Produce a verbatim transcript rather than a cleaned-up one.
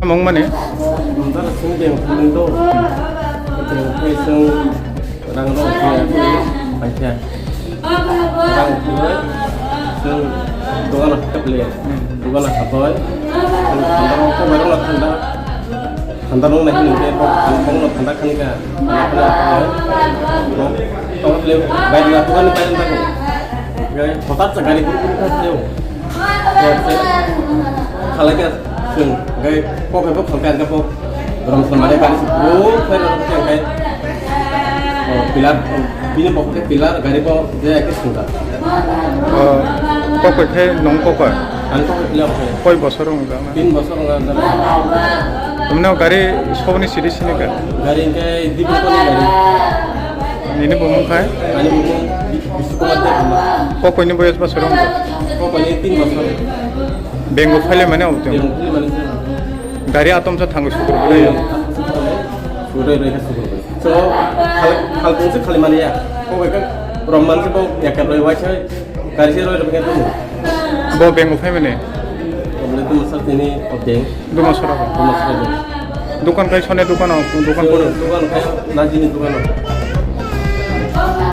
Mong mani? Mungkar sung beng phuling do. Beng phui sung rang rong phui phui paikha. Rang phui sung dogan hakle. Dogan hakoi. Sung thanda rong ko bairong thanda. Thanda rong nahi nungke ko thanda rong thanda khanika. Thanda khanika. Tong le bairna ko ni bairna ko. Gai hotat sa gari guru guru kha. Khalai kha chwng, hwnkhe kok hai bo khalkha, hwnkhe bo rom swnam mare gari se bro khe rw khe hwnkhe, o, pillar, bini bokol khe pillar, gari bo je hai khe swngjak. O, kok hai khe nwng kok hai? Ang kok hai pillar khe. Koi bosor wng jak na? Tin bosor wng jak na. Tamni o gari soboni siri sini kha? Gari hwnkhe Dipikoni gari. Nini bumung khai? Ani bumung Bi-, Bisnu Kumar Debbarma. Kokoi ni boyos bosor wng jak? Kokoi ni tin bosor. Bengo phaile mane obo tong. Bengo phaile mane se. Gari atom sa thango sukur bwlai. Sukur bwlai, sukur bwlai. So, khal-, khalkung se khali mani ya. Kokoi ka rom man se bo yakar roi waisa gari se roi roi roi. Bo bengo phai mane? Obo le duma sa tini o beng. Duma sora bo? Duma sora bo. Dukan kai sone dukan o, dukan pore? Dukan kai na jini dukan o.